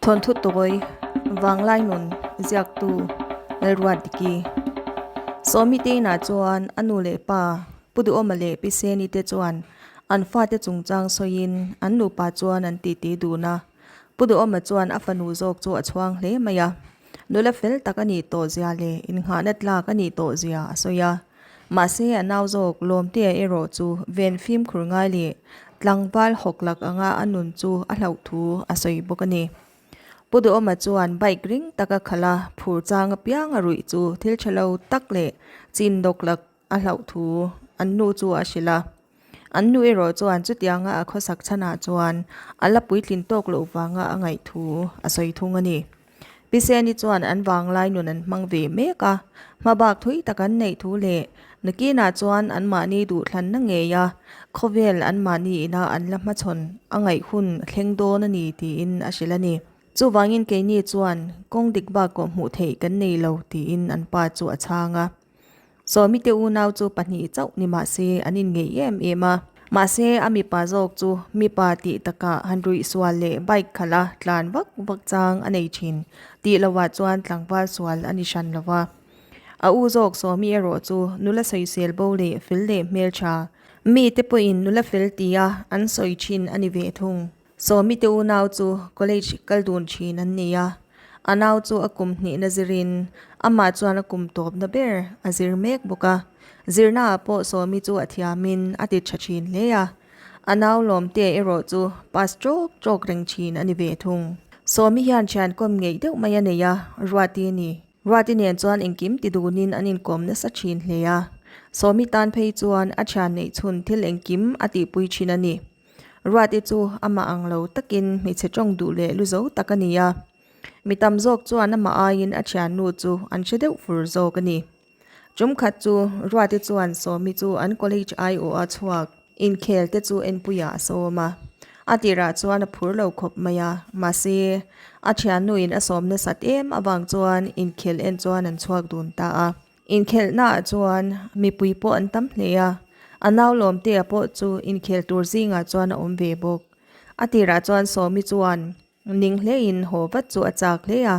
Thawnthu tawi Vanglai nun ziaktu Lalruatdiki. Sawmi teinah chuan a nu leh pa Pu Duhawma leh Pi Seni te chuan an fate chungchang sawiin an nupa chuan an titi dun a. Pu Duhawma chuan a fanu zawk chu a chhuang hle mai a. Nula fel tak a nih tawh zia leh innghahna tlak a nih tawh zia a sawi a. Mahse a nau zawk Lawmtea erawh chu ven fimkhur ngai leh tlangval hawk lak anga a nun chu a hlauh thu a sawi bawk a ni. Pu Duhawma chuan bike ring taka khalh a phur chang apiang a ruih chu thil tha lo tak leh chin dawk lak a hlauh thu an nu chu a hrilh a. An nu erawh chuan chutianga a khawsak chhanah chuan a la puitlin tawk loh vanga a ngaih thu a sawi thung a ni. Pi Seni chuan an vanglai nun an hmang ve mek a, hmabak thui tak an neih thu leh nakinah chuan anmahni duhthlanna ngei a, khawvel anmahni ina an la hmachhawn a ngaih hun a thleng dawn a ni tiin a hrilh a ni. Chuvangin keini chuan kawng dik bak kawh hmuh theih kan nei lo tiin an pa chu a chhang a. Sawmi te unau chu pahnih chauh ni mah se an inngeih em em a. Mahse a mipa zawk chu mipa tih takah han ruih sual leh bike khalh a tlan vak vak chang a nei thin tih lovah chuan tlangval sual a ni hran lova. A u zawk Sawmi erawh chu nula sawisel bo leh fel leh hmeltha mi te pawhin nula fel tia an sawi thin a ni ve thung. Sawmi te unau chu college kal dun thin an ni a, a nau chu a kum hnihna zirin amah chuan a kum tawpna ber a zir mek bawk a. Zirnaah pawh Sawmi chu a thiamin a ti tha thin hle a, a nau lawmte erawh chu pass tawk tawk reng thin a ni ve thung. Sawmi hian thian kawm ngeih deuh mai a nei a, Ruati a ni. Ruati nen chuan engkim ti dunin an inkawm nasa thin hle a, Sawmi tan phei chuan a thian neih chhun thil engkim a tihpui thin a ni. Ruati chu amah ang lo takin hmeichhe tawng duh leh lu zo tak a ni a. Mi tam zawk chuan amah aiin a thiannu chu an hre deuh fur zawk a ni. Tum khat chu Ruati chuan Sawmi chu an college aiawha chhuak inkhel te chu enpuiah a sawm a. A tirah chuan a phur lo khawp mai a, mahse a thiannuin a sawm nasat em avang chuan inkhel en chuan an chhuak dun ta a. Inkhelhnaah chuan mipui pawh an tam hle a, a nau Lawmtea pawh chu inkhel tur zingah chuan a awm ve bawk. A tirah chuan Sawmi chuan ning hlein haw vat chu a chak hle a,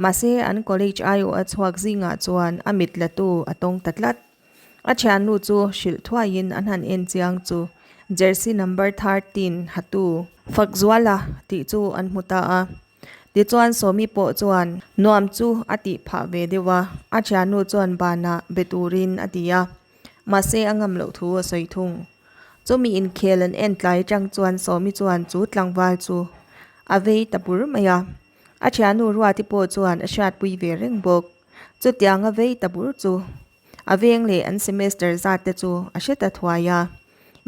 mahse an college aiawh a chhuak zingah chuan a mit latu a tawng ta tlat. A thiannu chu hrilh thuaiin an han en chiang chu jersey number 13 hatu Fakzuala tih chu an hmu ta a. Tichuan Sawmi pawh chuan nuam chu a tih phah ve deuh a, a thiannu chuan banah be turin a ti a, mahse a ngam loh thu a sawi thung. Chumi inkhel an en tlai atang chuan Sawmi chuan chu tlangval chu a vei ta bur mai a, a thiannu Ruati pawh chuan a hriatpui ve reng bawk. Chutiang a vei ta bur chu a veng leh an semester zat te chu a hre ta thuai a.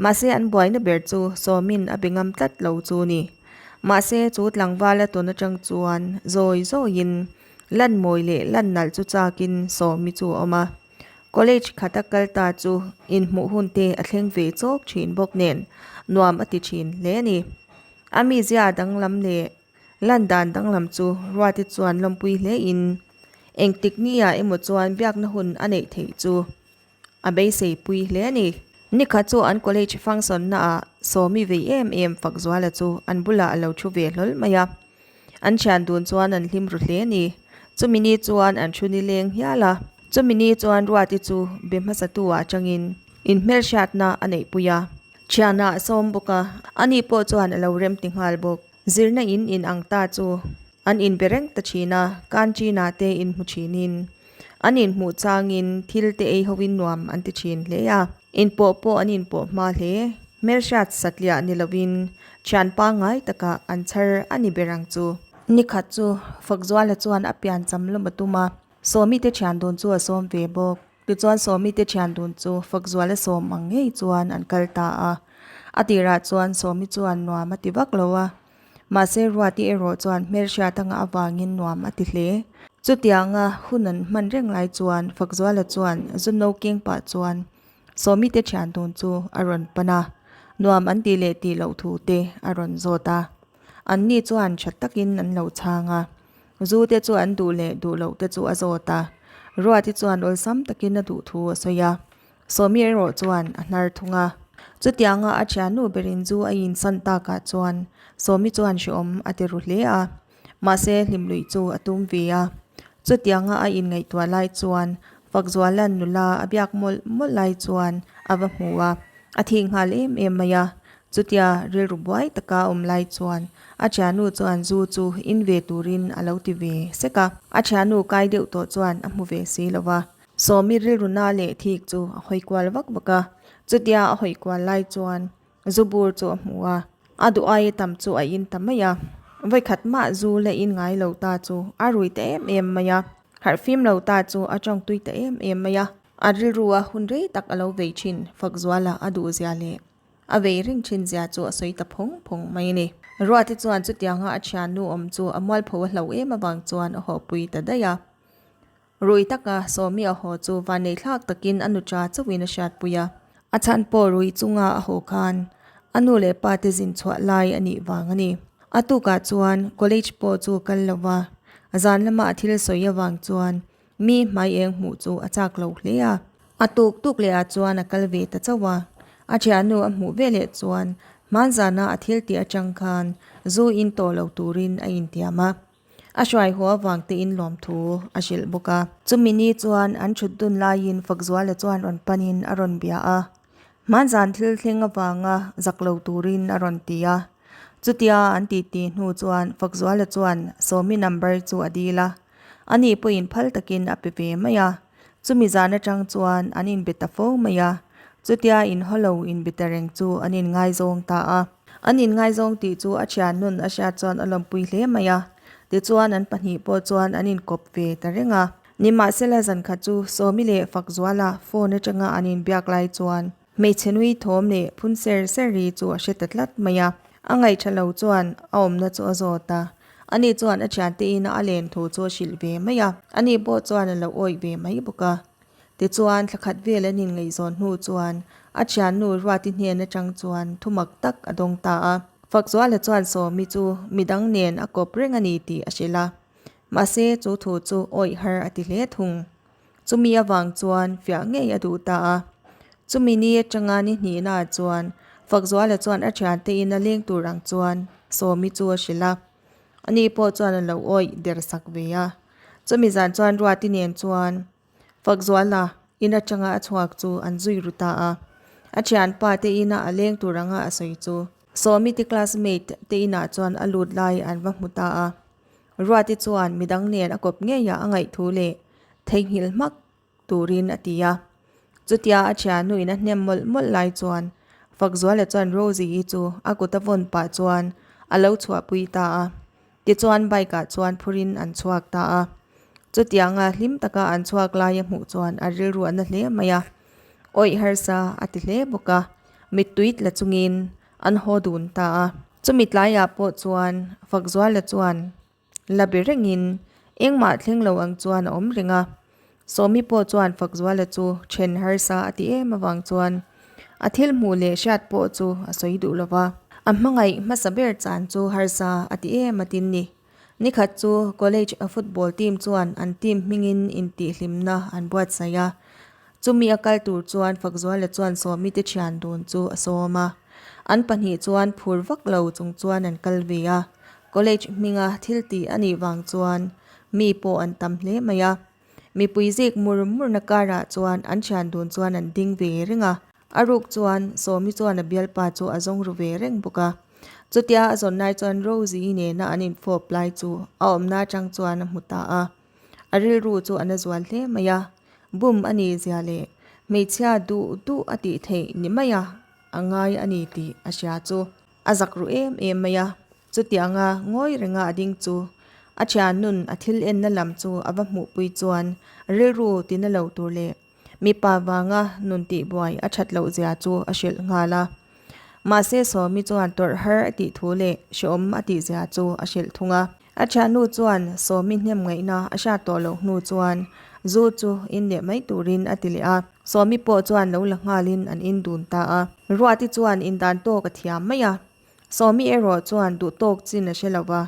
Mahse an buaina ber chu Sawmin a be ngam tlat lo chu ni. Mahse chu tlangval a tawn atang chuan zawi zawiin lan mawi leh lan nalh chu chakin Sawmi chu a awm a. College khata kal ta chu inhmuh hun te a thleng ve chawk thin bawk nen nuam a ti thin hle a ni. A mizia danglam leh lan dan danglam chu Ruati chuan lawmpui hle in engtik nia emaw chuan biakna hun a neih theih chu A beisei pui hle a ni. Nikhat chu an college function naah Sawmi vei em em Fakzuala chu an bulah a lo thu ve hlawl mai a. An thian dun chuan an hlim ru hle a ni. Chumi ni chuan an thu nileng hial a. Chumi ni chuan Ruati chu be hmasatu ah atangin inhmelhriatna a neihpui a. Thianah a sawm bawk a, ani pawh chuan a lo rem ti nghal bawk. Zirna in in ang ta chu an inbe reng ta thin a, canteen ah te inhmu thinin an inhmuh changin thil te ei hoin nuam an ti thin hle a. Inpawh pawh an inpawh hma hle. Hmelhriat satliah ni lovin thian pangngai takah an chhar a ni ber ang chu. Nikhat chu Fakzuala chuan a pian cham lawm a tum a, Sawmi te thian dun chu a sawm ve bawk. Tichuan Sawmi te thian dun chu Fakzuala sawm ang ngei chuan an kal ta a. A tirah chuan Sawmi chuan nuam a ti vak lo a. Mahse Ruati erawh chuan hmelhriat anga avangin nuam a ti hle. Chutianga hun an hman reng lai chuan Fakzuala chuan zu no keng pah chuan Sawmi te thian dun chu a rawn pan a, nuam an tih leh tih loh thu te a rawn zawt a. Anni chuan tha takin an lo chhang a. Zu te chu an duh leh duh loh te chu a zawt a, Ruati chuan awlsam takin a duh thu a sawi a, Sawmi erawh chuan a hnar thung a. Chutianga a thiannu berin zu a insan takah chuan Sawmi chuan hrehawm a ti ru hle a. Mahse hlim luih chu a tum ve a. Chutianga a inngaihtuah lai chuan Fakzuala'n nula a biak mawlh mawlh lai chuan a va hmu a, a thih nghal em em mai a. Chutia rilru buai taka a awm lai chuan a thiannu chuan zu chu in ve turin a lo ti ve sek a. A thiannu kai deuh tawh chuan a hmu ve si lo va. Sawmi rilru na leh thik chu a hawi kual vak vak a. Chutia a hawi kual lai chuan Zu bur chu a hmu a, a duh aia tam chu a in ta mai a. Vawikhat mah zu la in ngai lo ta chu a rui ta em em mai a, harh fim lo ta chu a tawng tui ta em em mai a. A rilru a hun rei tak a lo vei thin Fakzuala a duh zia leh a vei reng thin zia chu a sawi ta phawng phawng mai a ni. Ruati chuan chutianga a thiannu awm chu a mualpho a hlo em avang chuan a hawpui ta daih a. Rui taka Sawmi a haw chu vanneihthlak takin a nuṭa chauhin a hriatpui a. A chhan pawh rui chunga a haw khan a nu leh pa te zin chhuah lai a nih vang a ni. A tukah chuan college pawh chu a kal lo va, zan lama a thil sawi avang chuan mi hmai eng hmuh chu a chak lo hle a. A tuk tuk leh ah chuan a kal ve ta chauh a, a thiannu a hmuh ve leh chuan hmanzana a thil tih atang khan zu in tawh lo turin a intiam a. A hruai haw avang tein lawmthu a hrilh bawk a. Chumi ni chuan an thut dun laiin Fakzuala chuan rawn panin a rawn bia a. Hmanzan thil thleng avanga zak lo turin a rawn ti a. Chutia an titi hnu chuan Fakzuala chuan Sawmi number chu a dil a. Ani pawhin phal takin a pe ve mai a. Chumi zan atang chuan an inbe ta fo mai a. Chutia inhaw lo inbe ta reng chu an inngaizawng ta a. An inngaizawng tih chu a thiannun a hriat chuan a lawmpui hle mai a, tichuan an pahnih pawh chuan an inkawp ve ta reng a. Nimahsela zankhat chu Sawmi leh Fakzuala phone atanga an inbiak lai chuan hmeichhe nui thawm leh phun ser ser ri chu a hre ta tlat mai a. A ngaihṭha lo chuan a awmna chu a zawt a, ani chuan a thiante ina a len thu chu a hrilh ve mai a, ani pawh chuan a lo awih ve mai bawk a. Tichuan, thla khat vel an inngaihzawn hnu chuan a thiannu Ruati hnen atang chuan thu mak tak a dawng ta a. Fakzuala chuan Sawmi chu midang nen a kawp reng a ni tih a hrilh a. Mahse, chu thu chu awih har a ti hle thung. Chumi avang chuan fiah ngei a duh ta a. Chumi ni atanga ni hnihnaah chuan Fakzuala chuan a thiante in a leng tur ang chuan Sawmi chu a hrilh a. Ani pawh chuan a lo awih der sak ve a. Chumi zan chuan Ruati nen chuan Fakzuala in atanga a chhuak chu an zui ru ta a. A thianpa te ina a leng tur anga a sawi chu Sawmi te classmate te inah chuan a lut lai an va hmu ta a. Ruati chuan midang nen a kawp ngei a a ngaih thu leh theihnghilh hmak turin a ti a. Chutia a thiannu in a hnem mawlh mawlh lai chuan Fakzuala chuan Rosie-i chu a kut a vawn pah chuan a lo chhuahpui ta a. Tichuan bike ah chuan phurin an chhuak ta a. Chutianga hlim taka an chhuak lai a hmuh chuan a rilru a na hle mai a. Awih harsa a ti hle bawk a, mittui tla chungin an haw dun ta a. Chumi tlaiah pawh chuan Fakzuala chuan la be rengin engmah thleng lo ang chuan a awm reng a. Sawmi pawh chuan Fakzuala chu then harsa a ti em avang chuan a thil hmuh leh hriat pawh chu a sawi duh lo va. A hmangaih hmasa ber chan chu harsa a ti em a tin ni. Nikhat chu college a football team chuan an team hmingin intihhlimna an buatsaih a. Chumi a kal tur chuan Fakzuala chuan Sawmi te thian dun chu a sawm a. An pahnih chuan phur vak lo chung chuan an kal ve a. College hminga thil tih a nih vang chuan mi pawh an tam hle mai a. Mipui zik mur murna karah chuan an thian dun chuan an ding ve reng a. A ruk chuan Sawmi chuan a bialpa chu a zawng ru ve reng bawk a. Chutia a zawn lai chuan Rosie-i nena an infawp lai chu a awmna atang chuan a hmu ta a. A rilru chu a na zual hle mai a. Bum a nih zia leh hmeichhia duh duh a tih theih ni mai a a ngai a ni tih a hria chu a zak ru em em mai a. Chutianga ngawi renga a ding chu a thiannun a thil enna lam chu a va hmuhpui chuan rilru tina lo tur leh mipa vanga nun tihbuai a that loh zia chu a hrilh nghal a. Mahse Sawmi chuan tawrh har a tih thu leh hreawm a tih zia chu a hrilh thung a. A thiannu chuan Sawmi hnem ngaihna a hriat tawh loh hnu chuan zu chu in leh mai turin a ti leh a. Sawmi pawh chuan lo la nghalin an in dun ta a. Ruati chuan indan tawk a thiam mai a. Sawmi erawh chuan duh tawk chin a hre lo va,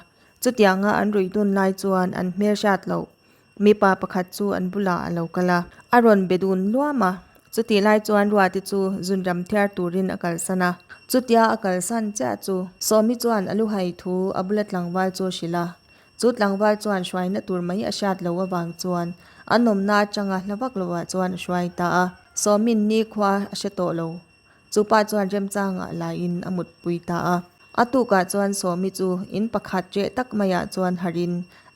chutianga an ruih dun lai chuan an hmel hriat loh mipa pakhat chu an bulah a lo kal a. A rawn be dun luam a, chutih lai chuan Ruati chu zunram thiar turin a kalsan a. Chutia a kalsan chiah chu Sawmi chuan a luhai thu a bula tlangval chu a hrilh a. Chu tlangval chuan hruaina tur mai a hriat loh avang chuan an awmna atanga hla vak lovah chuan a hruai ta a. Sawmin nikhua a hre tawh lo. Chu pa chuan remchangah laiin a mutpui ta a. A tukah chuan Sawmi chu in pakhat reh tak maiah chuan harhin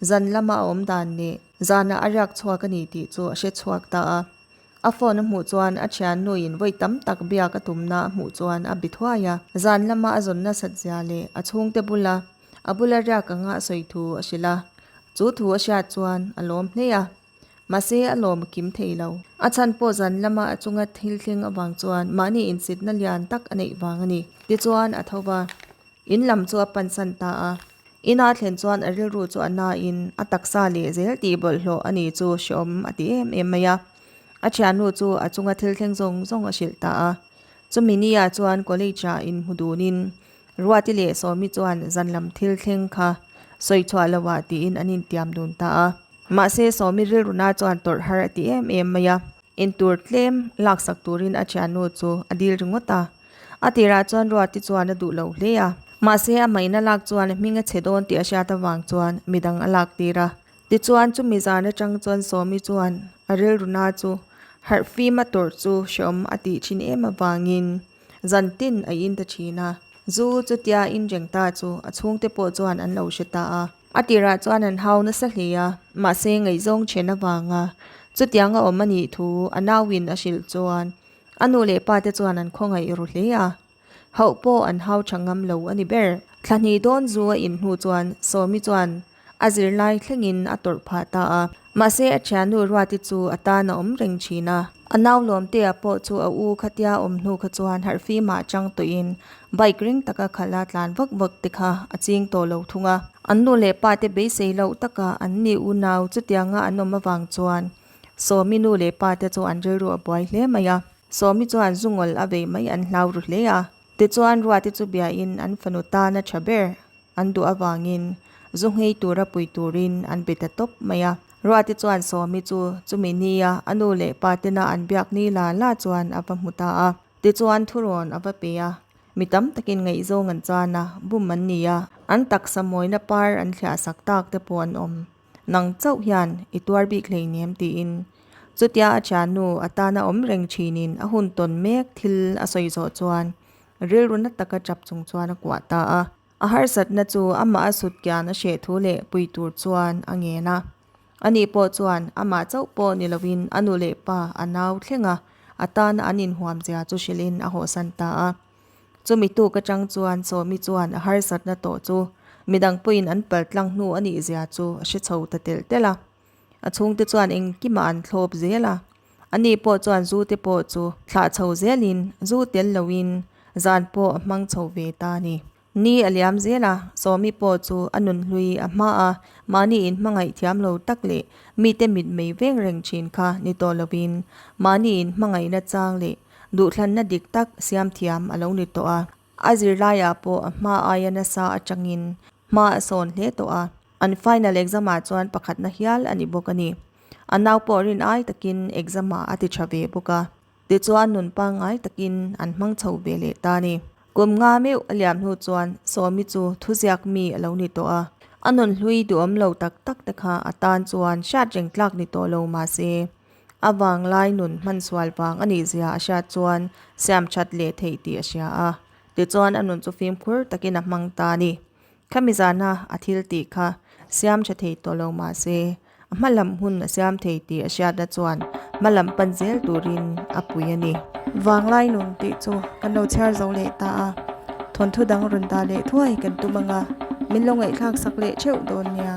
zan lama a awm dan leh zanah a riak chhuak a ni tih chu a hre chhuak ta a. A phone a hmuh chuan a thiannuin vawi tam tak biak a tumna a hmuh chuan a bi thuai a. Zan lama a zawn nasat zia leh a chhungte bula a bula riak anga a sawi thu a hrilh a. Chu thu a hriat chuan a lawm hle a. Mahse a lawm a kim thei lo. A chhan pawh zan lama a chunga thil thleng avang chuan mahni insitna lian tak a neih vang a ni. Tichuan a tho va. In lam chu a pansan ta a. Ina thlen chuan a rilru chu a nain a taksa leh zel tih bawlhhlawh a ni chu hreawm a ti em em mai a. A thiannu chu a chunga thil thleng zawng zawng a hrilh ta a. Chumi nia chuan college ah inhmu dunin Ruati leh Sawmi chuan zan lam thil thleng kha sawi chhuah lo ah tiin an intiam dun ta a. Mahse Sawmi rilruna chuan tawrh har a ti em em mai a. Intur tlem laksak turin a thiannu chu a dil ringawt a. A tirah chuan Ruati chuan a duh lo hle a. Mahse a hmaina lak chuan hming a chhe dawn tih a hriat avang chuan midang a lak tir a. Tichuan chumi zan atang chuan Sawmi chuan a rilruna chu harh fim a tawrh chu hreawm a tih thin em avangin zan tin a in ta thin a. Zu chutia in reng ta chu a chhungte pawh chuan an lo hre ta a. A tirah chuan an hau nasa hle a, mahse ngaihzawng then avanga chutianga awm a nih thu a nauin a hrilh chuan a nu leh pa te chuan an khawngaih ru hle a. Hauh pawh an hau tha ngam lo a ni ber. Thla hnih dawn zu a in hnu chuan Sawmi chuan a zirlai thlengin a tawrh phah ta a. Mahse a thiannu Ruati chu a tan a awm reng thin a. A nau Lawmtea pawh chu a u khatia awm hnu kha chuan harhfimah chang tawhin bike ring taka khalh a tlan vak vak te kha a ching tawh lo thung a. An nu leh pa te beisei loh taka an ni unau chutianga an awm avang chuan Sawmi nu leh pa te chu an rilru a buai hle mai a. Sawmi chuan zungawl a vei mai an hlau ru hle a. Tichuan Ruati chu biain an fanu tan a tha ber An duh avangin zu nghei tura pui turin an be ta tawp mai a. Ruati chuan Sawmi chu chumi nia a nu leh pa tena an biak ni la la chuan a va hmu ta a. Tichuan thurawn a va pe a, mi tam takin ngaihzawng an chan a, bum an ni a, an taksa mawina par an thliah sak tak te pawh an awm. Nang chauh hian i tuar bik hleinem tiin chutia a thiannu a tana awm reng thinin a hun tawn mek thil a sawi zawh chuan rilru na taka tap chung chuan a kuah ta a. A harsatna chu amah a sut kian a hreh thu leh pui tur chuan a ngen a. Ani pawh chuan amah chauh pawh ni lovin a nu leh pa a nau thleng a, a tana an inhuam zia chu hrilhin a hawhsan ta a. Chumi tuk atang chuan Sawmi chuan a harsatna tawh chu midang pawhin an pal tlang hnu a nih zia chu a hre chho ta telh telh a. A chhungte chuan engkimah an thlawp zel a, ani pawh chuan zu te pawh chu thlah chho zelin zu tel loin zan pawh a hmang chho ve ta a ni. Ni a liam zel a, Sawmi pawh chu a nunhlui a hma a, mahni inhmangaih thiam lo tak leh mite mit mei veng reng thin kha ni tawh loin mahni inhmangaihna chang leh duhthlanna dik tak siam thiam a lo ni tawh a. A zirlaiah pawh a hma aia nasa atangin hma a sawn hle tawh a. An final exam ah chuan pakhatna hial a ni bawk a ni. A nau pawh rin ai takin exam ah a ti tha ve bawk a. Tichuan nun pangngai takin an hmang chho ve leh ta a ni. Kum nga meuh a liam hnu chuan Sawmi chu thuziak mi a lo ni tawh a. A nun hlui duhawm lo tak tak te kha a tan chuan hriat reng tlak ni tawh lo mahse a vanglai nun hman sual vang a nih zia a hriat chuan siam that leh theih tih a hria a. Tichuan a nun chu fimkhur takin a hmang ta a ni. Khami zana a thil tih kha siam tha thei tawh lo mah se, a hma lam hun a siam thei tih a hriatna chuan hma lam pan zel turin a pui a ni. Vanglai nun tih chu kan lo chhiar zo leh ta a, thawnthu dang rawn dah leh thuai kan tum ang a, min lo ngaihthlak sak leh theuh dawn nia.